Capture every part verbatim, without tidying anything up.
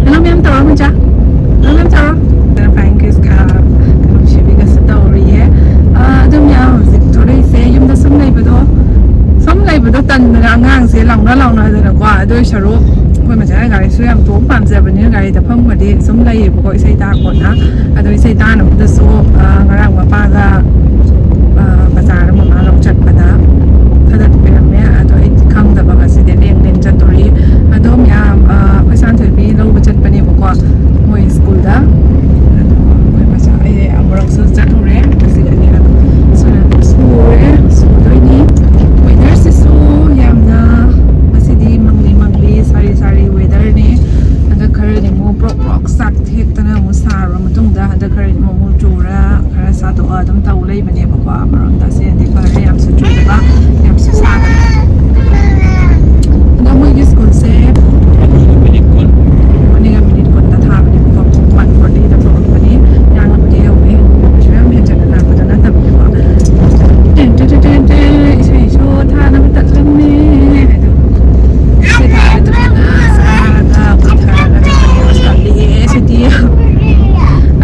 Hello, ma'am, ꯇꯧꯔꯣ, ꯃꯆꯥ꯫ Hello, ma'am, ꯇꯧꯔꯣ꯫ ꯑꯗꯨꯅ flying kiss ꯀ ꯀꯩꯅꯣ ꯁꯤꯕꯤꯒꯁꯨ ꯇꯧꯔꯤꯌꯦ꯫ ꯑꯥ, ꯑꯗꯨꯝ ꯌꯥꯝ ꯍꯧꯖꯤꯛ ꯊꯣꯛꯂꯛꯏꯁꯦ, ꯌꯨꯝꯗ ꯁꯨꯝ ꯂꯩꯕꯗꯣ, ꯁꯨꯝ ꯂꯩꯕꯗꯣ ꯇꯟꯗꯅ ꯑꯉꯥꯡꯁꯦ ꯂꯥꯎꯅ ꯂꯥꯎꯅꯗꯅꯀꯣ꯫ ꯑꯗꯨ ꯑꯣꯏ ꯁꯔꯨꯛ ꯑꯩꯈꯣꯏ ꯃꯆꯥꯅ ꯒꯥꯔꯤꯁꯨ ꯌꯥꯝ ꯇꯣꯡ ꯄꯥꯝꯖꯕꯅꯤꯅ ꯒꯥꯔꯤꯗ ꯐꯝꯃꯗꯤ ꯁꯨꯝ ꯂꯩꯌꯦꯕꯀꯣ, ꯏꯁꯩ ꯇꯥ ꯈꯣꯠꯅ꯫ ꯑꯗꯣ ꯏꯁꯩ ꯇꯥꯅꯕꯗꯁꯨ, ꯑꯥ, ꯉꯔꯥꯡ ꯃꯄꯥꯒ, ꯑꯥ, ꯕꯖꯥꯔꯗ ꯃꯃꯥ ꯂꯧ ꯆꯠꯄꯗ ꯊꯥꯗꯠꯄꯤꯔꯝꯃꯦ꯫ ꯑꯗꯣ ꯑꯩꯗꯤ ꯈꯪꯗꯕ, ꯉꯁꯤꯗꯤ ꯂꯦꯡ ꯂꯦꯡ ꯆꯠꯇꯣꯔꯤ꯫ ꯑꯗꯣ ꯃꯌꯥꯝ, ꯑꯥ, ꯑꯩꯈꯣꯏ ꯁꯥꯟꯊꯣꯏꯕꯤ ꯂꯧꯕ ꯆꯠꯄꯅꯦꯕꯀꯣ, ꯃꯣꯏ ꯁ꯭ꯀꯨꯜꯗ꯫ ꯑꯗꯣ ꯑꯩꯈꯣꯏ ꯃꯆꯥ, ꯑꯩ ꯑꯃꯨꯔꯛꯁꯨ ꯆꯠꯂꯨꯔꯦ, ꯉꯁꯤꯒ ꯑꯅꯤꯔꯛ ꯁꯨꯔꯦ, ꯁꯨꯗꯣꯏꯅꯤ꯫ Weatherꯁꯤꯁꯨ ꯌꯥꯝꯅ ꯉꯁꯤꯗꯤ ꯃꯪꯂꯤ ꯃꯪꯂꯤ, ꯁꯥꯔꯤ ꯁꯥꯔꯤ weatherꯅꯦ꯫ ꯍꯟꯗꯛ ꯈꯔꯗꯤ ꯑꯃꯨꯛ ꯄ꯭ꯔꯣꯛ ꯄ꯭ꯔꯣꯛ ꯆꯥꯛ ꯍꯦꯛꯇꯅ ꯑꯃꯨꯛ ꯁꯥꯔꯕ ꯃꯇꯨꯡꯗ, ꯍꯟꯗꯛ ꯈꯔ ꯑꯃꯨꯛ ꯆꯨꯔ, ꯈꯔ ꯁꯥꯗꯣꯛꯑ ꯑꯗꯨꯝ ꯇꯧ ꯂꯩꯕꯅꯦꯕꯀꯣ꯫ ꯑꯃꯔꯣꯝꯗ ꯑꯁꯤꯅꯗꯤ ꯐꯔꯦ, ꯌꯥꯝꯁꯨ ꯆꯨꯗꯕ, ꯌꯥꯝꯁꯨ ꯁꯥꯗꯕ꯫ ꯑꯗꯣ ꯃꯣꯏꯒꯤ ꯁ꯭ꯀꯨꯜꯁꯦ ꯃꯣꯔꯅꯤꯡ ꯃꯤꯅꯤꯠ ꯀꯨꯟꯗ ꯊꯥꯕꯅꯦꯕꯀꯣ, ꯄꯨꯡ ꯋꯥꯟ ꯐꯣꯔꯇꯤꯗ ꯊꯣꯛꯂꯛꯄꯅꯤ꯫ ꯌꯥꯝꯅꯕꯨꯗꯤ ꯌꯧꯋꯦ, ꯀꯩꯁꯨ ꯌꯥꯝ ꯍꯦꯟꯖꯟꯅ ꯂꯥꯛꯄꯗꯣ ꯅꯠꯇꯕꯅꯦꯕ꯫ ꯇꯦꯟ ꯇꯦꯟ ꯇꯦꯟ ꯇꯦꯟ ꯇꯦꯟ, ꯏꯁꯩꯁꯨ ꯊꯥꯅꯕ ꯇꯠꯂꯝꯃꯦ꯫ ꯑꯗꯣ ꯏꯁꯩ ꯊꯥꯔ ꯇꯨꯃꯤꯟꯅ ꯆꯥꯔꯒ ꯄꯨꯊꯔꯒ ꯆꯠꯄꯅꯦ꯫ ꯑꯁ, ꯇꯜꯂꯤꯍꯦ ꯁꯤꯗꯤ꯫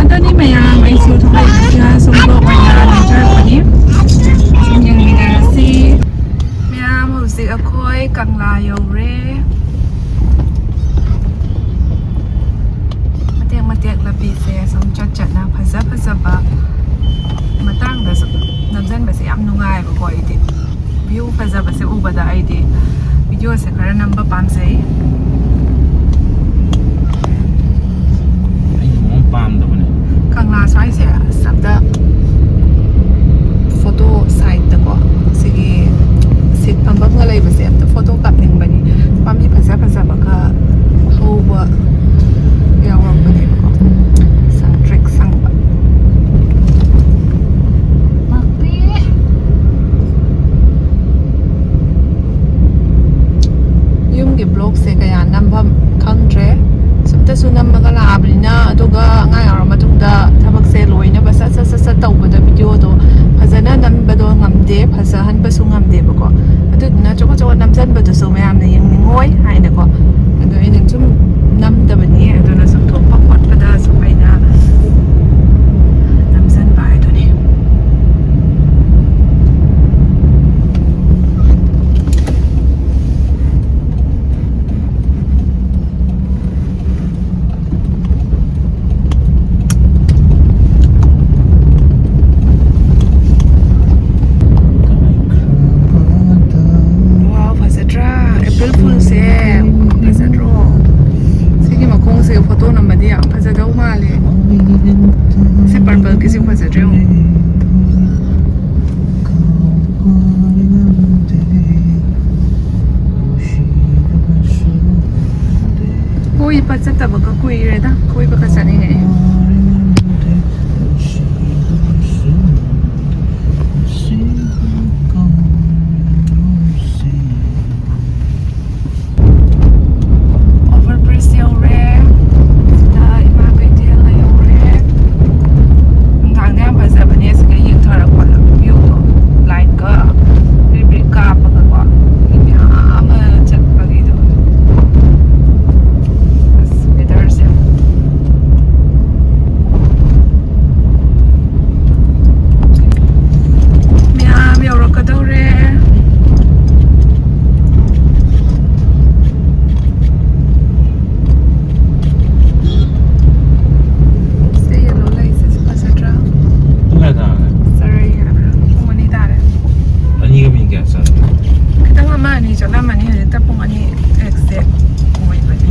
ꯑꯗꯨꯅꯤ ꯃꯌꯥꯝ, ꯑꯩꯁꯨ ꯊꯣꯛꯂꯛꯏꯁꯤꯒ ꯁꯨꯝ vlog ꯑꯣꯏꯅ ꯅꯝꯖꯔꯛꯄꯅꯤ꯫ ꯁꯨꯝ ꯌꯦꯡꯃꯤꯟꯅꯔꯁꯤ꯫ ꯃꯌꯥꯝ, ꯍꯧꯖꯤꯛ ꯑꯩꯈꯣꯏ ꯀꯪꯂꯥ ꯌꯧꯔꯦ꯫ ꯃꯇꯦꯛ ꯃꯇꯦꯛ ꯂꯝꯕꯤꯁꯦ ꯁꯨꯝ ꯆꯠ ꯆꯠꯅ ꯐꯖ ꯐꯖꯕ ꯃꯇꯥꯡꯗꯁꯨ ꯅꯝꯁꯤꯟꯕꯁꯦ ꯌꯥꯝ ꯅꯨꯡꯉꯥꯏꯕꯀꯣ꯫ ꯑꯩꯗꯤ view ꯐꯖꯕꯁꯦ ꯎꯕꯗ ꯑꯩꯗꯤ videoꯁꯦ ꯈꯔ ꯅꯝꯕ ꯄꯥꯝꯖꯩ꯫ ꯑꯩꯅ ꯑꯃꯨꯛ ꯄꯥꯝꯗꯕꯅꯦ꯫ ꯀꯪꯂꯥ ꯁ꯭ꯋꯥꯏꯁꯦ ꯑꯁ ꯑꯝꯇ photo sideꯇꯀꯣ, ꯁꯤꯒꯤ seat ꯐꯝꯐꯝꯒ ꯂꯩꯕꯁꯦ ꯑꯝꯇ photo ꯀꯥꯞꯅꯤꯡꯕꯅꯤ꯫ ꯄꯥꯝꯕꯤ ꯐꯖ ꯐꯖꯕꯒ ꯍꯧꯕ ꯌꯥꯎꯔꯛꯄꯅꯦꯕꯀꯣ, ꯁꯪꯇ꯭ꯔꯤꯛ ꯁꯪꯕ꯫ ꯌꯨꯝꯒꯤ vlogꯁꯦ ꯀꯌꯥ ꯅꯝꯐꯝ ꯈꯪꯗ꯭ꯔꯦ꯫ ꯁꯨꯝꯇꯁꯨ ꯅꯝꯃꯒ ꯂꯥꯛꯑꯕꯅꯤꯅ, ꯑꯗꯨꯒ ꯑꯉꯥꯡ ꯌꯥꯎꯔ ꯃꯇꯨꯡꯗ ꯊꯕꯛꯁꯦ ꯂꯣꯏꯅꯕ ꯁꯠ ꯁꯠ ꯁꯠ ꯁꯠ ꯇꯧꯕꯗ videoꯗꯣ ꯐꯖꯅ ꯅꯝꯕꯗꯣ ꯉꯝꯗꯦ, ꯐꯖꯍꯟꯕꯁꯨ ꯉꯝꯗꯦꯕꯀꯣ꯫ ꯑꯗꯨꯗꯨꯅ ꯆꯣꯀꯣꯠ ꯆꯣꯀꯣꯠ ꯅꯝꯁꯤꯟꯕꯗꯨꯁꯨ ꯃꯌꯥꯝꯅ ꯌꯦꯡꯅꯤꯡꯉꯣꯏ ꯍꯥꯏꯅꯀꯣ꯫ ꯑꯗꯣ ꯑꯩꯅ ꯁꯨꯝ ꯅꯝꯗꯕꯅꯤ꯫ ꯇꯣꯟ ꯑꯃꯗꯤ ꯌꯥꯝ ꯐꯖꯗꯧ ꯃꯥꯜꯂꯦ꯫ ꯁꯤ purple ꯒꯤꯁꯤ ꯐꯖꯗ꯭ꯔꯦ ꯑꯃꯨꯛ꯫ ꯀꯣꯏꯕ ꯆꯠꯇꯕꯒ ꯀꯨꯏꯔꯦꯗ꯫ ꯀꯣꯏꯕꯒ ꯆꯠꯅꯤꯡꯉꯛꯑꯦ꯫ Over bridge ꯌꯧꯔꯦ꯫ ꯁꯤꯗ ꯏꯃꯥ ꯀꯩꯊꯦꯜ ꯌꯧꯔꯦ꯫ ꯅꯨꯡꯗꯥꯡꯗ ꯌꯥꯝ ꯐꯖꯕꯅꯦ ꯁꯤꯗ ꯌꯦꯡꯊꯔꯛꯄꯗ view ꯗꯣ꯫ Light ꯀ ꯕ꯭ꯔꯤꯛ ꯕ꯭ꯔꯤꯛ ꯀꯥꯞꯄꯒꯀꯣ꯫ ꯃꯤ ꯃꯌꯥꯝ ꯑꯃ ꯆꯠꯄꯒꯤꯗꯣ꯫ ꯑꯁ, weather ꯁꯦ꯫ ꯃꯌꯥꯝ ꯌꯧꯔꯛꯀꯗꯧꯔꯦ꯫ ꯁꯤ yellow ꯂꯩꯁꯦ ꯁꯤ ꯐꯖꯗ꯭ꯔꯥ? ꯄꯨꯡ ꯀꯌꯥ ꯇꯥꯔꯒꯦ? ꯆꯔꯩ ꯍꯥꯏꯕ꯭ꯔꯥ? ꯄꯨꯡ ꯑꯅꯤ ꯇꯥꯔꯦ꯫ ꯑꯅꯤꯒ ꯃꯤꯅꯤꯠ ꯀꯌꯥ ꯆꯠꯂꯦ? ꯈꯤꯇꯪ ꯑꯃ ꯑꯅꯤ ꯆꯠꯂꯝꯃꯅꯤ, ꯍꯧꯖꯤꯛꯇ ꯄꯨꯡ ꯑꯅꯤ exact ꯑꯣꯏꯕꯅꯤ꯫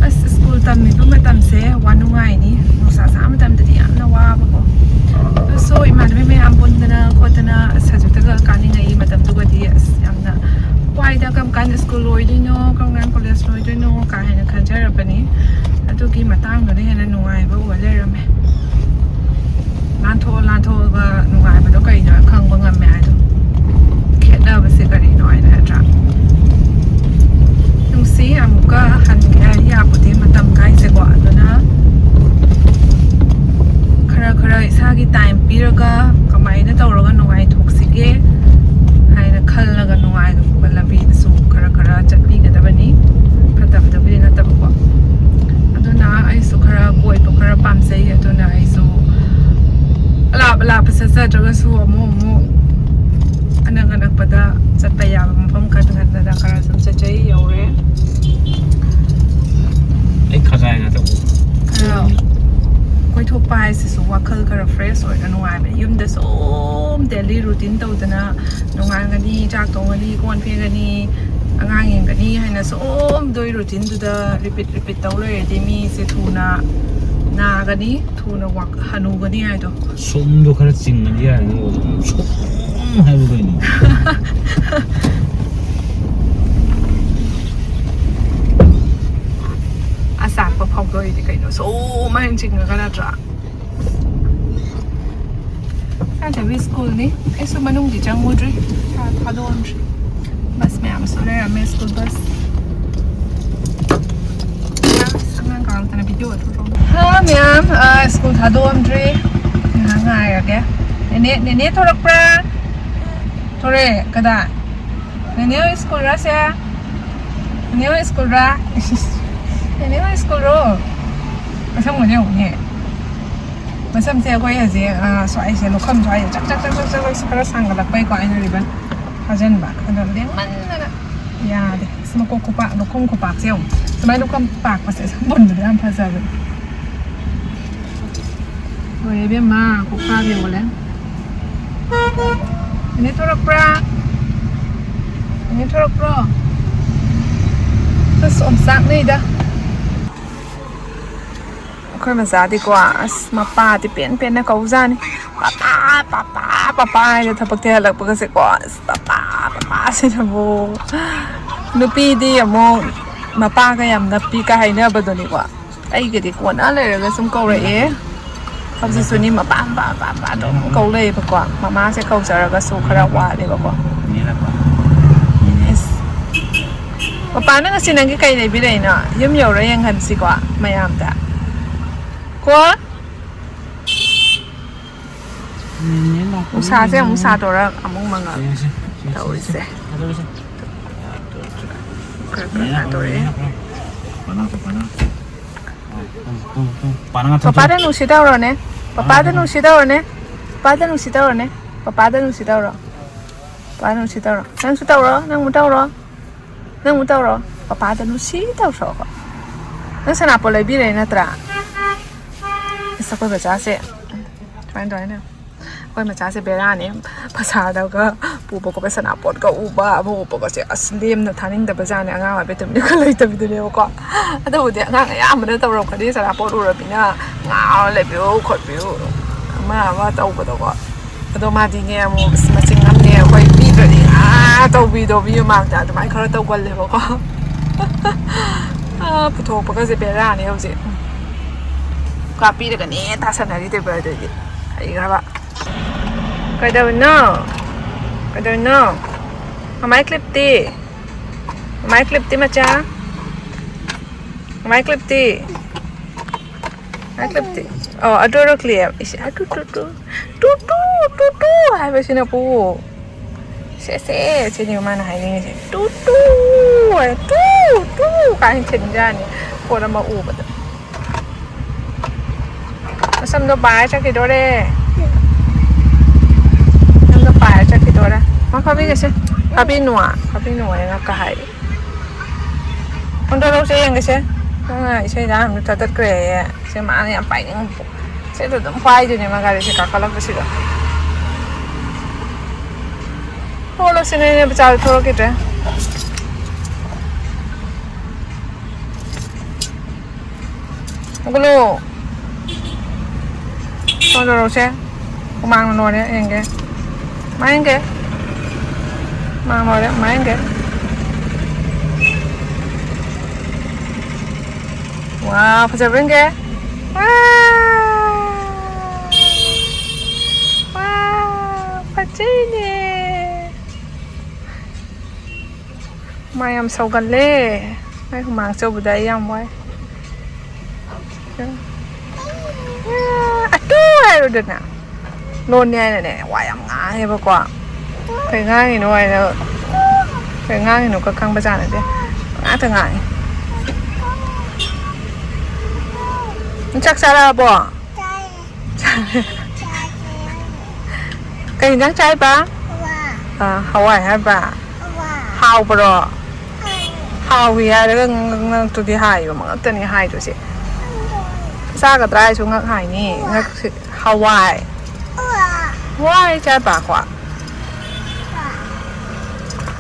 ꯑꯁ, ꯁ꯭ꯀꯨꯜ ꯇꯝꯃꯤꯕ ꯃꯇꯝꯁꯦ ꯋꯥ ꯅꯨꯡꯉꯥꯏꯅꯤ꯫ ꯅꯨꯡꯁꯥ ꯁꯥꯕ ꯃꯇꯝꯗꯗꯤ ꯌꯥꯝꯅ ꯋꯥꯕꯀꯣ꯫ ꯑꯗꯨꯁꯨ ꯏꯃꯥꯟꯅꯕꯤ ꯃꯌꯥꯝ ꯄꯨꯟꯗꯅ ꯈꯣꯠꯇꯅ ꯑꯁ ꯍꯧꯖꯤꯛꯇꯒ ꯀꯥꯅꯤꯡꯉꯛꯏ꯫ ꯃꯇꯝꯗꯨꯒꯗꯤ ꯑꯁ ꯌꯥꯝꯅ ꯋꯥꯏꯗ꯫ ꯀꯔꯝ ꯀꯥꯟꯗ ꯁ꯭ꯀꯨꯜ ꯂꯣꯏꯗꯣꯏꯅꯣ, ꯀꯔꯝ ꯀꯥꯟꯗ ꯀꯣꯂꯦꯖ ꯂꯣꯏꯗꯣꯏꯅꯣ ꯀꯥ ꯍꯦꯟꯅ ꯈꯟꯖꯔꯕꯅꯤ꯫ ꯑꯗꯨꯒꯤ ꯃꯇꯥꯡꯗꯨꯅ ꯍꯦꯟꯅ ꯅꯨꯡꯉꯥꯏꯕ ꯑꯣꯏ ꯂꯩꯔꯝꯃꯦ꯫ ꯂꯥꯟꯊꯣꯛꯑ ꯂꯥꯟꯊꯣꯛꯑꯒ ꯅꯨꯡꯉꯥꯏꯕꯗꯣ ꯀꯩꯅꯣ ꯈꯪꯕ ꯉꯝꯃꯦ ꯍꯥꯏꯗꯣ꯫ ꯈꯦꯠꯅꯕꯁꯦ ꯀꯔꯤꯅꯣ ꯍꯥꯏꯅ, ꯅꯠꯇ꯭ꯔꯥ? ꯅꯨꯡꯁꯤ, ꯑꯃꯨꯛꯀ ꯍꯟꯒꯦ ꯍꯥꯏ ꯌꯥꯄꯣꯠꯇꯦ ꯃꯇꯝ ꯀꯥꯏꯁꯦꯀꯣ꯫ ꯑꯗꯨꯅ ꯈꯔ ꯈꯔ ꯏꯁꯥꯒꯤ time ꯄꯤꯔꯒ ꯀꯃꯥꯏꯅ ꯇꯧꯔꯒ ꯅꯨꯡꯉꯥꯏꯊꯣꯛꯁꯤꯒꯦ ꯍꯥꯏꯅ ꯈꯜꯂꯒ ꯅꯨꯡꯉꯥꯏꯕ ꯂꯝꯕꯤꯗꯁꯨ ꯈꯔ ꯈꯔ ꯆꯠꯄꯤꯒꯗꯕꯅꯤ꯫ ꯐꯠꯇꯕꯗꯕꯨꯗꯤ ꯅꯠꯇꯕꯀꯣ꯫ ꯑꯗꯨꯅ ꯑꯩꯁꯨ ꯈꯔ ꯀꯣꯏꯕ ꯈꯔ ꯄꯥꯝꯖꯩ꯫ ꯑꯗꯨꯅ ꯑꯩꯁꯨ ꯑꯂꯥꯞ ꯑꯂꯥꯞꯄ ꯆꯠꯆꯗ꯭ꯔꯒꯁꯨ ꯑꯃꯨꯛ ꯑꯃꯨꯛ ꯑꯅꯛ ꯑꯅꯛꯄꯗ ꯆꯠꯄ ꯌꯥꯕ ꯃꯐꯝ ꯈꯟ ꯈꯟꯗꯅ ꯈꯔ ꯁꯨꯝ ꯆꯠꯆꯩ꯫ ꯌꯧꯔꯦ꯫ ꯑꯩ ꯈꯖꯥꯏ ꯉꯥꯛꯇ ꯎ꯫ ꯈꯔ ꯀꯣꯏꯊꯣꯛꯄ ꯍꯥꯏꯁꯤꯁꯨ ꯋꯥꯈꯜ ꯈꯔ fresh ꯑꯣꯏꯔꯒ ꯅꯨꯡꯉꯥꯏꯕꯅꯤ꯫ ꯌꯨꯝꯗ ꯁꯨꯝ daily routine ꯇꯧꯗꯅ ꯅꯣꯡꯉꯥꯟꯒꯅꯤ, ꯆꯥꯛ ꯊꯣꯡꯒꯅꯤ, ꯀꯣꯟ ꯐꯦꯡꯒꯅꯤ, ꯑꯉꯥꯡ ꯌꯦꯡꯒꯅꯤ ꯍꯥꯏꯅ ꯁꯣꯝꯗꯣꯏ ꯔꯨꯇꯤꯟꯗꯨꯗ ꯔꯤꯄꯤꯠ ꯔꯤꯄꯤꯠ ꯇꯧ ꯂꯩꯔꯗꯤ ꯃꯤꯁꯦ ꯊꯨꯅ ꯅꯥꯒꯅꯤ, ꯊꯨꯅ ꯋꯥꯛ ꯍꯅꯨꯒꯅꯤ ꯍꯥꯏꯗꯣ꯫ ꯁꯣꯝꯗꯣ ꯈꯔ ꯆꯤꯡꯉꯗꯤ ꯌꯥꯔꯦ ꯅꯪ ꯑꯗꯨꯝ ꯁꯣꯝ ꯍꯥꯏꯕ ꯀꯩꯅꯣ? ꯑꯆꯥꯛꯄ ꯐꯥꯎꯗꯣꯏꯗꯤ ꯀꯩꯅꯣ ꯁꯣꯝ ꯍꯥꯏꯅ ꯆꯤꯡꯉꯒ, ꯅꯠꯇ꯭ꯔꯥ? ꯁꯥꯟꯇꯦꯕꯤ ꯁ꯭ꯀꯨꯜꯅꯤ꯫ ꯑꯩꯁꯨ ꯃꯅꯨꯡꯗꯤ ꯆꯪꯉꯨꯗ꯭ꯔꯤ, ꯏꯁꯥ ꯊꯥꯗꯣꯛꯑꯝꯗ꯭ꯔꯤ꯫ ꯕꯁ ꯃꯌꯥꯝꯁꯨ ꯂꯩꯔꯝꯃꯦ, ꯁ꯭ꯀꯨꯜ ꯕꯁ꯫ ꯑꯉꯥꯡ ꯀꯥꯔꯛꯇꯅ ꯚꯤꯗꯤꯑꯣ ꯑꯗꯨꯝ ꯇꯧ꯫ ꯍꯥ ꯃꯌꯥꯝ, ꯑ, ꯁ꯭ꯀꯨꯜ ꯊꯥꯗꯣꯛꯑꯝꯗ꯭ꯔꯤ꯫ ꯉꯥꯏꯍꯥꯛ ꯉꯥꯏꯔꯒꯦ꯫ ꯅꯦꯅꯦ, ꯅꯦꯅꯦ ꯊꯣꯔꯛꯄ꯭ꯔꯥ? ꯊꯣꯔꯛꯑꯦ꯫ ꯀꯗꯥꯏ? ꯅꯦꯅꯦ ꯍꯣꯏ ꯁ꯭ꯀꯨꯜꯔ ꯁꯦ? ꯅꯦꯅꯦ ꯍꯣꯏ ꯁ꯭ꯀꯨꯜꯔ? ꯅꯦꯅꯦ ꯍꯣꯏ ꯁ꯭ꯀꯨꯜꯔꯣ? ꯃꯁꯝꯒꯁꯦ ꯌꯦꯡꯉꯨꯅꯦ꯫ ꯃꯁꯝꯁꯦ ꯑꯩꯈꯣꯏ ꯍꯧꯖꯤꯛ, ꯑ, ꯁ꯭ꯋꯥꯏꯁꯦ ꯂꯨꯈꯝ ꯁ꯭ꯋꯥꯏꯁꯦ ꯆꯛ ꯆꯛ ꯆꯛ ꯆꯛ ꯆꯛ ꯈꯔ ꯁꯥꯡꯒꯠꯂꯛꯄꯩꯀꯣ ꯑꯩꯅ ꯔꯤꯕꯟ ꯐꯥꯖꯤꯟꯕ꯫ ꯑꯗꯣ ꯂꯦꯡꯃꯟꯗꯅ ꯌꯥꯗꯦ꯫ ꯑꯁ ꯃꯀꯣꯛ ꯈꯨꯄꯥꯛ, ꯂꯨꯈꯝ ꯈꯨꯄꯥꯛꯁꯦ ꯌꯦꯡꯉꯨ꯫ ꯁꯨꯃꯥꯏꯅ ꯂꯨꯈꯝ ꯄꯥꯛꯄꯁꯦ ꯁꯝ ꯄꯨꯟꯕꯗ ꯌꯥꯝ ꯐꯖꯕꯅꯦ꯫ ꯂꯣꯏꯔꯦ ꯏꯕꯦꯝꯃ, ꯈꯨꯄꯥꯛ ꯌꯦꯡꯉꯨꯅꯦ꯫ ꯅꯦꯅꯦ ꯊꯣꯔꯛꯄ꯭ꯔꯥ? ꯅꯦꯅꯦ ꯊꯣꯔꯛꯄ꯭ꯔꯣ? ꯑꯁ ꯑꯣꯝꯆꯥꯛꯅꯩꯗ꯫ ꯑꯩꯈꯣꯏ ꯃꯆꯥꯗꯤꯀꯣ, ꯑꯁ ꯃꯄꯥꯗꯤ ꯄꯦꯟ ꯄꯦꯟꯅ ꯀꯧꯖꯥꯅꯤ꯫ "ꯄꯄꯥ, ꯄꯄꯥ, ꯄꯄꯥ" ꯍꯥꯏꯅ ꯊꯕꯛꯇ ꯍꯜꯂꯛꯄꯒꯁꯦꯀꯣ, ꯑꯁ "ꯄꯄꯥ, ꯄꯄꯥ" ꯁꯤꯅꯕꯨ꯫ ꯅꯨꯄꯤꯗꯤ ꯑꯃꯨꯛ ꯃꯄꯥꯒ ꯌꯥꯝ ꯅꯞꯄꯤ ꯀꯥꯏ ꯍꯥꯏꯅꯕꯗꯨꯅꯤꯀꯣ꯫ ꯑꯩꯒꯗꯤ ꯀꯣꯟꯅ ꯂꯩꯔꯒ ꯁꯨꯝ ꯀꯧꯔꯛꯑꯦ꯫ ꯍꯧꯖꯤꯛꯁꯨꯅꯤ ꯃꯄꯥ, ꯃꯄꯥ, ꯃꯄꯥ ꯑꯗꯨꯝ ꯀꯧ ꯂꯩꯌꯦꯕꯀꯣ꯫ ꯃꯃꯥꯁꯦ ꯀꯧꯖꯔꯒꯁꯨ ꯈꯔ ꯋꯥꯠꯂꯦꯕꯀꯣ꯫ ꯑꯁ꯫ ꯄꯄꯥ, ꯅꯪ ꯉꯁꯤ ꯅꯪꯒꯤ ꯀꯩ ꯂꯩꯕꯤꯔꯛꯏꯅꯣ? ꯌꯨꯝ ꯌꯧꯔ ꯌꯦꯡꯍꯟꯁꯤꯀꯣ ꯃꯌꯥꯝꯗ꯫ ꯀꯣ? ꯅꯨꯡꯁꯥꯁꯦ ꯑꯃꯨꯛ ꯁꯥꯗꯣꯔꯛ, ꯑꯃꯨꯛ ꯃꯉꯛ꯫ ꯇꯧꯔꯤꯁꯦ꯫ ꯈꯔ ꯈꯔ ꯁꯥꯗꯣꯔꯛꯑꯦ꯫ ꯄꯄꯥꯗ ꯅꯨꯡꯁꯤ ꯇꯧꯔꯣꯅꯦ꯫ ꯄꯄꯥꯗ ꯅꯨꯡꯁꯤ ꯇꯧꯔꯣꯅꯦ꯫ ꯄꯄꯥꯗ ꯅꯨꯡꯁꯤ ꯇꯧꯔꯣꯅꯦ꯫ ꯄꯄꯥꯗ ꯅꯨꯡꯁꯤ ꯇꯧꯔꯣ꯫ ꯄꯄꯥꯗ ꯅꯨꯡꯁꯤ ꯇꯧꯔꯣ꯫ ꯅꯪꯁꯨ ꯇꯧꯔꯣ꯫ ꯅꯪ ꯑꯃꯨꯛ ꯇꯧꯔꯣ꯫ ꯅꯪ ꯑꯃꯨꯛ ꯇꯧꯔꯣ꯫ ꯄꯄꯥꯗ ꯅꯨꯡꯁꯤ ꯇꯧꯔꯣꯀꯣ꯫ ꯅꯪ ꯁꯅꯥꯄꯣꯠ ꯂꯩꯕꯤꯔꯦ ꯅꯠꯇ꯭ꯔꯥ? ꯑꯁ, ꯑꯩꯈꯣꯏ ꯕꯖꯥꯔꯁꯦ ꯁꯨꯃꯥꯏꯅ ꯇꯧꯔꯦꯅꯦ꯫ ꯑꯩꯈꯣꯏ ꯃꯆꯥꯁꯦ ꯕꯦꯔꯥꯅꯦ꯫ ꯕꯖꯥꯔꯗꯒ ꯄꯨꯕ ꯈꯣꯠꯄ, ꯁꯅꯥꯄꯣꯠꯀ ꯎꯕ, ꯑꯃ ꯎꯕꯒꯁꯦ ꯑꯁ ꯂꯦꯝꯅ ꯊꯥꯅꯤꯡꯗꯕ ꯖꯥꯠꯅꯦ, ꯑꯉꯥꯡ ꯑꯣꯏꯕꯩ ꯇꯨꯝꯅꯤꯡꯕ ꯂꯩꯇꯕꯤꯗꯨꯅꯦꯕꯀꯣ꯫ ꯑꯗꯨꯕꯨꯗꯤ ꯑꯉꯥꯡ ꯑꯌꯥꯝꯕꯅ ꯇꯧꯔꯝꯒꯅꯤ, ꯁꯅꯥꯄꯣꯠ ꯎꯔꯕꯅꯤꯅ ꯉꯥꯎꯔ ꯂꯩꯕꯤꯌꯨ ꯈꯣꯠꯄꯤꯌꯨ, ꯑꯃ ꯑꯃ ꯇꯧꯕꯗꯣꯀꯣ꯫ ꯑꯗꯣ ꯃꯥꯗꯤꯅꯦ ꯑꯃꯨꯛ ꯑꯁ ꯃꯆꯤꯡ ꯑꯃꯅꯦ, ꯑꯩꯈꯣꯏ ꯄꯤꯗ꯭ꯔꯗꯤ ꯉꯥ ꯇꯧꯕꯤꯗꯣ ꯃꯤ ꯃꯃꯥꯡꯗ ꯑꯗꯨꯃꯥꯏꯅ ꯈꯔ ꯇꯧꯒꯜꯂꯦꯕꯀꯣ꯫ ꯑꯥ, ꯄꯨꯊꯣꯛꯄꯒꯁꯦ ꯕꯦꯔꯥꯅꯦ ꯍꯧꯖꯤꯛ꯫ ꯀꯥꯞꯄꯤꯔꯒꯅꯦ ꯇꯥꯁꯟꯅꯔꯤ ꯇꯦꯕꯜꯗꯨꯗꯤ꯫ ꯍꯩꯈ꯭ꯔꯕ꯫ ꯀꯩꯗꯧꯔꯤꯅꯣ? ꯀꯩꯗꯧꯔꯤꯅꯣ? ꯃꯃꯥꯏ ꯀ꯭ꯂꯤꯞꯇꯤ? ꯃꯃꯥꯏ ꯀ꯭ꯂꯤꯞꯇꯤ ꯃꯆꯥ? ꯃꯃꯥꯏ ꯀ꯭ꯂꯤꯞꯇꯤ? ꯃꯃꯥꯏ ꯀ꯭ꯂꯤꯞꯇꯤ? ꯑꯣ, ꯑꯗꯨꯔꯣ ꯀ꯭ꯂꯤꯞ? ꯏꯁ, ꯑꯗꯨ two two. Two two, two two ꯍꯥꯏꯕꯁꯤꯅ ꯄꯨ꯫ ꯁꯦ, ꯁꯦ, ꯁꯤꯅꯦꯕ ꯃꯥꯅ ꯍꯥꯏꯅꯤꯡꯉꯤꯁꯦ꯫ ꯇꯨ ꯇꯨ ꯍꯥꯏ, ꯇꯨ ꯇꯨ ꯀꯥꯏꯅ ꯊꯤꯟꯖꯥꯅꯤ꯫ ꯄꯣꯠ ꯑꯃ ꯎꯕꯗ꯫ ꯃꯁꯝꯗꯣ ꯄꯥꯏꯔ ꯆꯠꯈꯤꯗꯣꯔꯦ꯫ ꯃꯁꯝꯗꯣ ꯄꯥꯏꯔ ꯆꯠꯈꯤꯗꯣꯔꯦ꯫ ꯃꯥ ꯐꯥꯕꯤꯒꯁꯦ꯫ ꯐꯥꯕꯤꯅꯨ, ꯐꯥꯕꯤꯅꯨ ꯍꯥꯏꯅ ꯀ ꯍꯥꯏꯔꯤ꯫ ꯍꯣꯟꯗꯣꯔꯛꯎꯁꯦ ꯌꯦꯡꯒꯦꯁꯦ꯫ ꯅꯪꯅ ꯏꯁꯩꯗ ꯑꯍꯥꯟꯕ ꯊꯥꯗꯠꯈ꯭ꯔꯦꯌꯦ꯫ ꯁꯦ ꯃꯥꯅ ꯌꯥꯝ ꯄꯥꯏꯅꯤꯡꯕ꯫ ꯁꯤꯗ ꯑꯗꯨꯝ ꯄꯥꯏꯗꯣꯏꯅꯦ ꯃꯥ ꯒꯥꯔꯤꯁꯦ ꯀꯥꯈꯠꯂꯛꯄꯁꯤꯗ꯫ ꯊꯣꯛꯂꯛꯁꯤꯅꯦ ꯕꯖꯥꯔꯗ ꯊꯣꯛꯂꯛꯈꯤꯗ꯭ꯔꯦ꯫ ꯍꯧꯒꯠꯂꯣ꯫ ꯀꯩꯗꯧꯔꯣꯁꯦ? ꯍꯨꯃꯥꯡꯅ ꯂꯣꯏꯔꯦ, ꯌꯦꯡꯒꯦ꯫ ꯃꯥ ꯌꯦꯡꯒꯦ꯫ ꯍꯨꯃꯥꯡ ꯂꯣꯏꯔꯦ, ꯃꯥ ꯌꯦꯡꯒꯦ꯫ ꯋꯥ, ꯐꯖꯕ꯭ꯔꯥ ꯌꯦꯡꯒꯦ? ꯋꯥ! ꯋꯥ! ꯐꯖꯩꯅꯦ! ꯍꯨꯃꯥꯡ ꯌꯥꯝ ꯁꯧꯒꯜꯂꯦ꯫ ꯑꯩ ꯍꯨꯃꯥꯡ ꯁꯧꯕꯗ ꯑꯩ ꯌꯥꯝ ꯋꯥꯏ꯫ ꯑꯇꯨ ꯍꯥꯏꯔꯨꯗꯅ꯫ ꯂꯣꯟꯅꯤ ꯍꯥꯏꯅꯅꯦ ꯋꯥ ꯌꯥꯝ ꯉꯥꯡꯉꯦꯕꯀꯣ꯫ ꯀꯩ ꯉꯥꯡꯉꯤꯅꯣ ꯍꯥꯏꯅ, ꯀꯩ ꯉꯥꯡꯉꯤꯅꯣ ꯈ ꯈꯪꯕꯖꯥꯠ ꯅꯠꯇꯦ꯫ ꯉꯥꯛꯇ ꯉꯥꯡꯉꯤ꯫ ꯅꯪ ꯆꯥꯛ ꯆꯥꯔꯛꯑꯕꯣ? ꯀꯩ ꯏꯟꯖꯥꯡ ꯆꯥꯏꯕ? ꯑꯥ, ꯍꯋꯥꯏ ꯍꯥꯏꯕ? ꯍꯥꯎꯕ꯭ꯔꯣ? ꯍꯥꯎꯋꯤ ꯍꯥꯏꯔꯒ ꯉꯛ ꯉꯛ ꯉꯛꯇꯨꯗꯤ ꯍꯥꯏꯌꯣ, ꯃꯉꯛꯇꯅꯤ ꯍꯥꯏꯗꯣꯏꯁꯦ꯫ ꯆꯥꯒꯗ꯭ꯔꯥ ꯍꯥꯏꯁꯨ ꯉꯛ ꯍꯥꯏꯅꯤ꯫ ꯉꯛꯁꯦ ꯍꯋꯥꯏ꯫ ꯋꯥꯏ ꯆꯥꯏꯕ ꯀꯣ?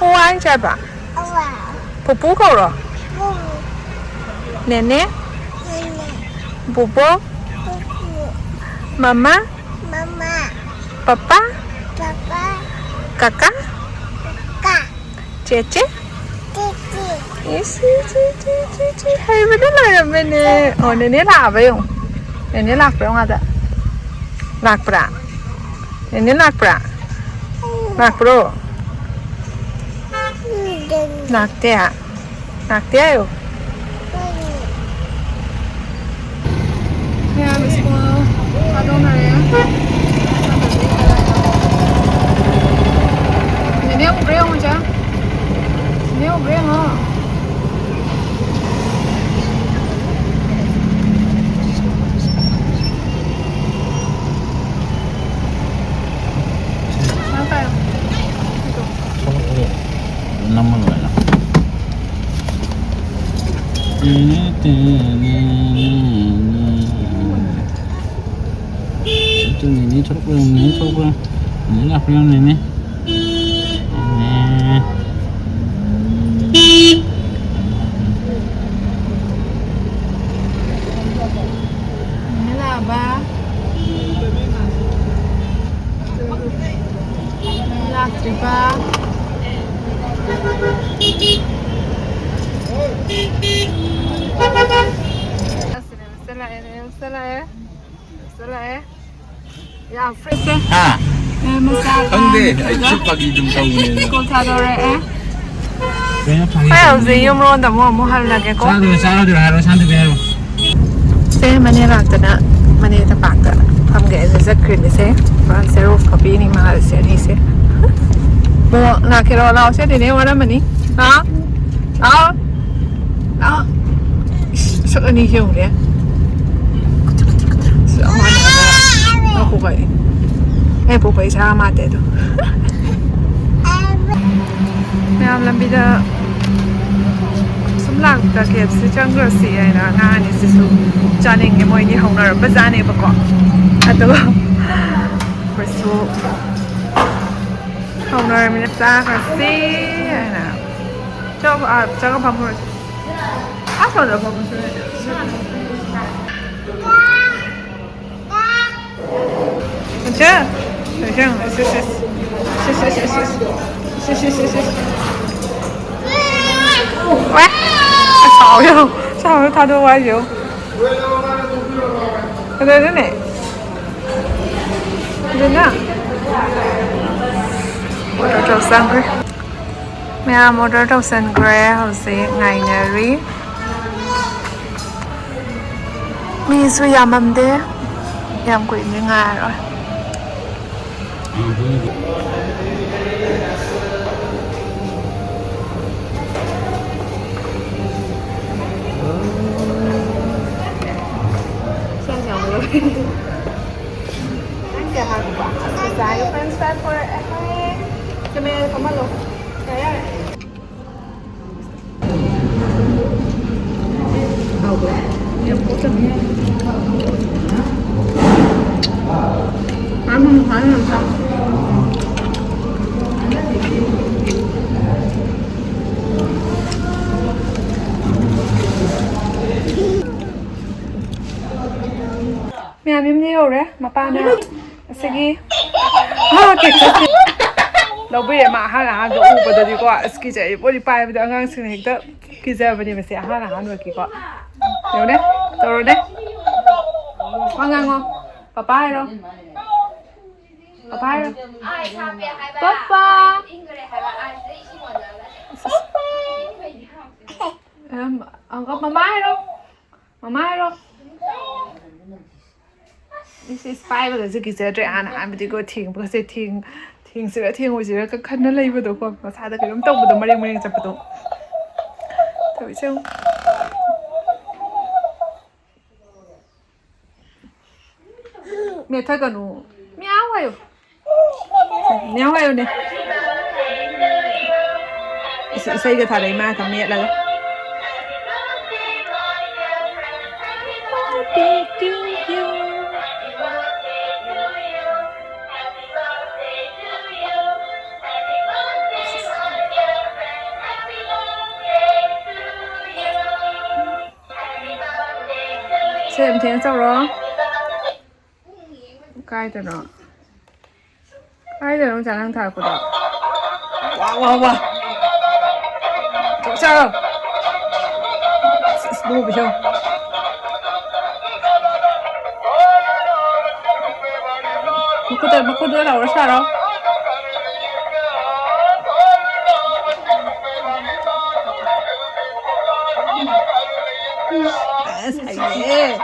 ꯋꯥꯏ ꯆꯥꯏꯕ? ꯄꯨꯄꯨ ꯀꯧꯔꯣ? ꯅꯦꯅꯦ? ꯕꯨꯕꯣꯛ? ꯃꯃꯥ? ꯄꯄꯥ? ꯀꯀꯥ? ꯆꯦꯆꯦ? ꯏꯁ, ꯏꯁ, ꯏꯁ, ꯏꯁ, ꯏꯁ, ꯏꯁ, ꯍꯩꯕꯅ ꯂꯣꯏꯔꯝꯃꯦꯅꯦ꯫ ꯑꯣ, ꯅꯦꯅꯦ ꯂꯥꯛꯑꯕ ꯌꯦꯡꯉꯨ꯫ ꯅꯦꯅꯦ ꯂꯥꯛꯄ꯭ꯔꯥ ꯌꯦꯡꯉꯨ ꯑꯥꯗ? ꯂꯥꯛꯄ꯭ꯔꯥ? ꯅꯦꯅꯦ ꯂꯥꯛꯄ꯭ꯔꯥ? ꯂꯥꯛꯄ꯭ꯔꯣ? ꯂꯥꯛꯇꯦ? ꯂꯥꯛꯇꯦ ꯍꯥꯏꯌꯣ꯫ ꯃꯌꯥꯝ ꯁ꯭ꯀꯨꯜ ꯊꯥꯗꯣꯛꯅꯔꯦ꯫ ꯅꯦꯅꯦ ꯎꯕ꯭ꯔꯥ ꯌꯦꯡꯉꯨ ꯆꯦ꯫ ꯅꯦꯅꯦ ꯎꯕ꯭ꯔꯥ ꯌꯦꯡꯉꯣ꯫ ꯅꯪ ꯄꯥꯏꯌꯣ꯫ ꯅꯝꯃ ꯂꯣꯏꯔꯦ꯫ ꯅꯦꯅꯦ ꯊꯣꯛꯂꯛꯄ ꯌꯦꯡꯉꯨ, ꯅꯦꯅꯦ ꯊꯣꯛꯂꯛꯄ ꯌꯦꯡꯉꯨ, ꯅꯦꯅꯦ ꯂꯥꯛꯄ ꯌꯦꯡꯉꯨ, ꯅꯦꯅꯦ꯫ ꯅꯦꯅꯦ꯫ ꯅꯦꯅꯦ ꯂꯥꯛꯑꯕ? ꯂꯥꯛꯇ꯭ꯔꯤꯕ? ꯑꯁ, ꯅꯦꯅꯦꯁꯦ ꯂꯥꯛꯑꯦ, ꯅꯦꯅꯦꯁꯦ ꯂꯥꯛꯑꯦ, ꯅꯦꯅꯦꯁꯦ ꯂꯥꯛꯑꯦ꯫ ꯌꯥꯝ fresh ꯁꯦ꯫ ꯍꯥ? ꯑꯦ, ꯃꯆꯥꯒ ꯈꯪꯗꯦ, ꯑꯩ ꯁꯨꯝ ꯐꯥꯒꯤ ꯑꯗꯨꯝ ꯇꯧꯕꯅꯦ꯫ ꯁ꯭ꯀꯨꯜ ꯊꯥꯗꯣꯔꯛꯑꯦ꯫ ꯀꯩꯅꯣ ꯐꯥꯒꯤ ꯑꯩ ꯍꯧꯖꯤꯛ ꯇꯧꯕꯅꯦ? ꯌꯨꯝꯔꯣꯝꯗ ꯑꯃꯨꯛ, ꯑꯃꯨꯛ ꯍꯜꯂꯒꯦꯀꯣ꯫ ꯆꯥꯗꯣꯏꯔꯣ, ꯆꯥꯔꯣꯏꯗꯣꯏꯔꯣ ꯍꯥꯏꯔꯣ, ꯁꯥꯟꯇꯣꯝꯕꯤ ꯍꯥꯏꯔꯣ꯫ ꯁꯦ, ꯃꯅꯦ ꯂꯥꯛꯇꯅ ꯃꯅꯦ ꯇꯝꯄꯥꯛꯇ ꯐꯝꯒꯦ ꯍꯥꯏꯅ ꯆꯠꯈ꯭ꯔꯤꯅꯤ ꯁꯦ꯫ ꯃꯥ ꯁꯦ ꯔꯣꯐ ꯀꯥꯄꯤꯅꯤ ꯃꯥ ꯁꯦ ꯑꯅꯤꯁꯦ꯫ ꯑꯣ, ꯂꯥꯛꯀꯦꯔꯣ? ꯂꯥꯛꯑꯣ ꯁꯦ, ꯅꯦꯅꯦ ꯋꯥꯔꯝꯃꯅꯤ꯫ ꯂꯥꯛꯑꯣ꯫ ꯂꯥꯛꯑꯣ꯫ ꯂꯥꯛꯑꯣ꯫ ꯏꯁ, ꯁꯛ ꯑꯅꯤ ꯌꯦꯡꯉꯨꯅꯦ꯫ ꯁꯤ ꯑꯃꯅ ꯑꯃ ꯉꯥꯏꯈꯣꯀꯣ ꯑꯩ꯫ ꯑꯩ ꯄꯣꯛꯄ ꯏꯁꯥ ꯃꯥꯟꯗꯦ ꯑꯗꯣ꯫ ꯃꯌꯥꯝ ꯂꯝꯕꯤꯗ ꯁꯨꯝ ꯂꯥꯛꯄꯗ ꯀꯦ ꯑꯦꯐ ꯁꯤ ꯆꯪꯈ꯭ꯔꯁꯤ ꯍꯥꯏꯅ ꯑꯉꯥꯡ ꯑꯅꯤꯁꯤꯁꯨ ꯆꯥꯅꯤꯡꯉꯦ ꯃꯣꯏꯗꯤ ꯍꯧꯅꯔꯝꯕ ꯖꯥꯠꯅꯦꯕꯀꯣ꯫ ꯑꯗꯨꯒ ꯁꯨ ꯍꯧꯅꯔꯃꯤꯅ ꯆꯥꯈ꯭ꯔꯁꯤ ꯍꯥꯏꯅ꯫ ꯆꯥꯛ, ꯑꯥ, ꯆꯥꯛ ꯐꯝꯃꯨꯔꯁꯤ꯫ ꯑꯁꯣꯝꯗ ꯐꯝꯃꯁꯨ ꯌꯥꯏ꯫ ꯏꯆꯦ, ꯏꯆꯦ, ꯁꯤ, ꯁꯤ, ꯁꯤ꯫ ꯁꯤ, ꯁꯤ, ꯁꯤ, ꯁꯤ꯫ ꯁꯤ, ꯁꯤ, ꯁꯤ, ꯁꯤ꯫ ꯋꯥ! ꯁꯥꯎ ꯌꯦꯡꯉꯨ꯫ ꯁꯥꯎ ꯊꯥꯗꯣꯛꯑꯣ ꯍꯥꯏꯁꯦ ꯌꯦꯡꯉꯨ꯫ ꯀꯩꯗꯧꯔꯤꯅꯣꯅꯦ? ꯑꯗꯨꯅ ꯑꯣꯔꯗꯔ ꯇꯧꯁꯟꯈ꯭ꯔꯦ꯫ ꯃꯌꯥꯝ ꯑꯣꯔꯗꯔ ꯇꯧꯁꯟꯈ꯭ꯔꯦ꯫ ꯍꯧꯖꯤꯛ ꯉꯥꯏꯅꯔꯤ꯫ ꯃꯤꯁꯨ ꯌꯥꯝꯃꯝꯗꯦ꯫ ꯌꯥꯝ ꯀꯨꯏꯅꯗꯤ ꯉꯥꯏꯔꯔꯣꯏ꯫ ꯅꯪ ꯀꯌꯥ ꯍꯥꯞꯄꯤꯕ? ꯉꯁꯥꯏꯒꯤ French fry ꯄꯨꯔꯛꯑꯦ꯫ ꯀꯦꯃꯦꯔꯥꯗ ꯐꯝꯍꯜꯂꯣ꯫ ꯌꯥꯔꯦ, ꯌꯥꯔꯦ꯫ ꯍꯥꯎꯕ꯭ꯔꯥ? ꯌꯥꯝ ꯀꯣꯠꯆꯝꯅꯦ꯫ ꯍꯥꯟꯅ, ꯍꯥꯟꯅ ꯌꯥꯝ ꯆꯥꯎ꯫ ꯃꯌꯥꯝ ꯌꯨꯝꯗ ꯌꯧꯔꯦ꯫ ꯃꯄꯥꯅ ꯑꯁꯤꯒꯤ, ꯃꯥ ꯀꯦꯛ ꯆꯠꯁꯤ ꯂꯧꯕꯤꯔꯦ꯫ ꯃꯥ ꯑꯍꯥꯟ ꯑꯍꯥꯟꯕ ꯎꯕꯗꯗꯤꯀꯣ, ꯑꯁ, ꯀꯤꯖꯩ꯫ ꯄꯣꯠ ꯄꯥꯏꯕꯗ ꯑꯉꯥꯡꯁꯤꯡꯅ ꯍꯦꯛꯇ ꯀꯤꯖꯕꯅꯦ ꯃꯁꯦ ꯑꯍꯥꯟ ꯑꯍꯥꯟꯕꯒꯤꯀꯣ꯫ ꯌꯦꯡꯉꯨꯅꯦ, ꯇꯧꯔꯨꯅꯦ꯫ ꯋꯥ ꯉꯥꯡꯉꯣ꯫ ꯄꯄꯥ ꯍꯥꯏꯔꯣ꯫ ꯄꯄꯥ ꯍꯥꯏꯔꯣ꯫ ꯄꯄꯥ꯫ ꯑꯝ, ꯑꯪꯀ ꯃꯃꯥ ꯍꯥꯏꯔꯣ꯫ ꯃꯃꯥ ꯍꯥꯏꯔꯣ꯫ ꯏꯁ, ꯏꯁ, ꯄꯥꯏꯕꯒꯁꯨ ꯀꯤꯖꯗ꯭ꯔꯦ꯫ ꯍꯥꯟꯅ ꯑꯍꯥꯟꯕꯗꯤꯀꯣ ꯊꯦꯡꯕꯒꯁꯦ ꯊꯦꯡ-, ꯊꯦꯡꯁꯤꯔ ꯊꯦꯡꯉꯣꯏꯁꯤꯔ ꯀ ꯈꯟꯅ ꯂꯩꯕꯗꯣꯀꯣ꯫ ꯃꯁꯥꯗ ꯀꯩꯅꯣꯝ ꯇꯧꯕꯗꯣ, ꯃꯔꯦꯡ ꯃꯔꯦꯡ ꯆꯠꯄꯗꯣ꯫ ꯇꯧꯔꯤꯁꯦ ꯌꯦꯡꯉꯨ꯫ ꯃꯦꯠꯊꯒꯅꯨ꯫ ꯃꯤꯌꯥꯎ ꯍꯥꯏꯌꯨ꯫ ꯃꯤꯌꯥꯎ ꯍꯥꯏꯌꯨꯅꯦ꯫ ꯏꯁ-, ꯏꯁꯩꯒ ꯊꯥꯔꯛꯏ ꯃꯥ ꯈꯛ ꯃꯦꯠꯂꯒ꯫ ꯁꯦ, ꯌꯥꯝ ꯊꯦꯡꯅ ꯆꯧꯔꯣ꯫ ꯀꯥꯏꯗꯅꯣ? ꯀꯥꯏꯗꯅꯣ ꯃꯆꯥ ꯅꯪ ꯊꯥꯔꯛꯄꯗꯣ? ꯋꯥ, ꯋꯥ, ꯋꯥ꯫ ꯆꯥꯎ, ꯆꯥꯎ꯫ ꯑꯁ, ꯑꯁ, ꯅꯣꯡꯃ ꯌꯦꯡꯉꯨ꯫ ꯃꯈꯨꯠꯇ, ꯃꯈꯨꯠꯇ ꯂꯥꯎꯔ ꯁꯥꯔꯣ꯫ ꯑꯁ, ꯍꯩꯌꯦ꯫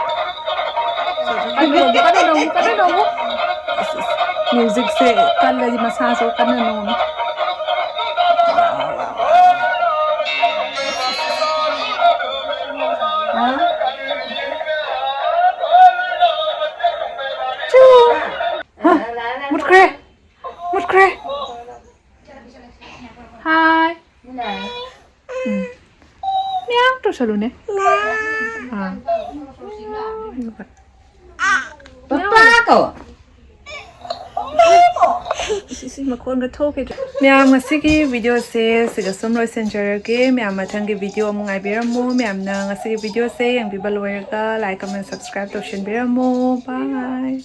ꯀꯟꯅ ꯅꯣꯝꯃꯨ, ꯀꯟꯅ ꯅꯣꯝꯃꯨ, ꯀꯟꯅ ꯅꯣꯝꯃꯨ꯫ ꯑꯁ, ꯑꯁ, musicꯁꯦ ꯀꯜꯂꯗꯤ ꯃꯁꯥꯁꯨ ꯀꯟꯅ ꯅꯣꯝꯃꯤ꯫ ꯍꯥ? ꯆꯨ! ꯍꯥ? ꯃꯨꯠꯈ꯭ꯔꯦ꯫ ꯃꯨꯠꯈ꯭ꯔꯦ꯫ ꯍꯥꯏ꯫ ꯎꯝ꯫ ꯃꯤꯌꯥꯎ ꯇꯧꯁꯜꯂꯨꯅꯦ꯫ ꯑꯥ꯫ ꯄꯄꯥ ꯀꯧ꯫ ꯁꯤ, ꯁꯤ ꯃꯈꯣꯟꯒ ꯊꯣꯛꯈꯤꯗ꯭ꯔꯦ꯫ ꯃꯌꯥꯝ, ꯉꯁꯤꯒꯤ videoꯁꯦ ꯁꯤꯒ ꯁꯨꯝ ꯂꯣꯏꯁꯤꯟꯖꯔꯒꯦ꯫ ꯃꯌꯥꯝ, ꯃꯊꯪꯒꯤ video ꯑꯃꯨꯛ ꯉꯥꯏꯕꯤꯔꯝꯃꯨ꯫ ꯃꯌꯥꯝꯅ ꯉꯁꯤꯒꯤ videoꯁꯦ ꯌꯦꯡꯕꯤꯕ ꯂꯣꯏꯔꯒ like, comment, subscribe ꯇꯧꯁꯤꯟꯕꯤꯔꯝꯃꯨ꯫ Bye꯫